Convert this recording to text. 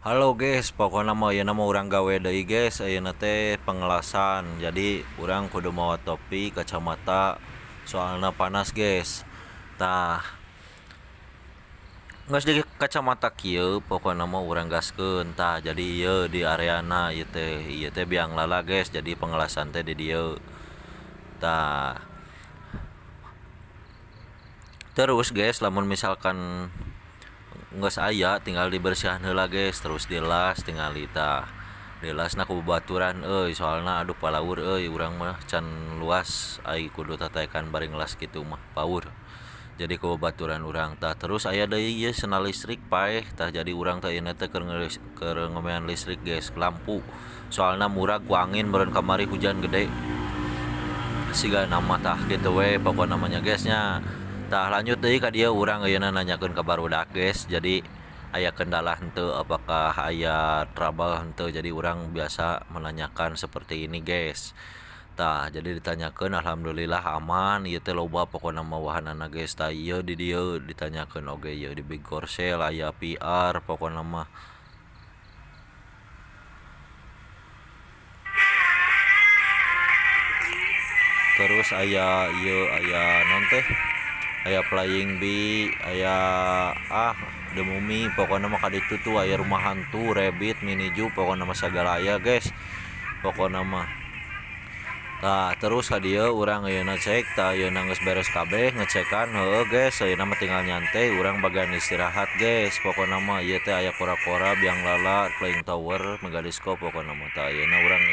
Halo guys, pokokna mah ayeuna mah urang gawe deui, guys. Ayeuna teh pengelasan, jadi urang kudu mawa topi, kacamata, soalna panas, guys. Tah, geus di kacamata kieu, pokokna mah urang gaskeun. Tah, jadi ieu di areana ieu teh bianglala, guys. Jadi pengelasan teh di dieu. Tah, terus, guys, lamun misalkan geus aya, tinggal dibersihan heula, guys, terus dilas tingali. Tah, dilasna ku babaturan euy, soalna aduh, palaur euy, urang mah can luas ai kudu tataekan bari ngelas kitu mah paur, jadi ku babaturan urang. Tah, terus aya deui ieu sendal listrik paeh. Tah, jadi urang teh ayeuna teh keur ngomean listrik, guys, lampu, soalna murag ku angin meureun, kamari hujan gede sigana mah. Tah, kitu we pokona mah nya, guys, nya. Tah, lanjut deui ka dieu, urang ayeuna nanyakeun ka barudak, guys. Jadi aya kendala henteu, apakah aya trouble henteu? Jadi urang biasa menanyakan seperti ini, guys. Tah, jadi ditanyakeun, alhamdulillah aman. Ieu teh loba pokona mah wahanana, guys. Tah, ieu di dieu ditanyakeun oge, ieu di Big Korsel aya VR pokona mah. Terus aya ieu, aya naon teh, aya Flying Bee, aya The Mummy, pokokna mah kaditu tuh aya rumah hantu, rabbit, mini zoo, pokokna mah sagala aya, guys, pokokna mah. Tah, terus ka dieu urang ayeuna cek. Tah, ayeuna geus beres kabeh ngecekan, heueuh, guys. Ayeuna mah tinggal nyantai, urang bagian istirahat, guys, pokokna mah. Ieu teh aya kora-kora, bianglala, flying tower, mega disco, pokokna mah. Tah, ayeuna urang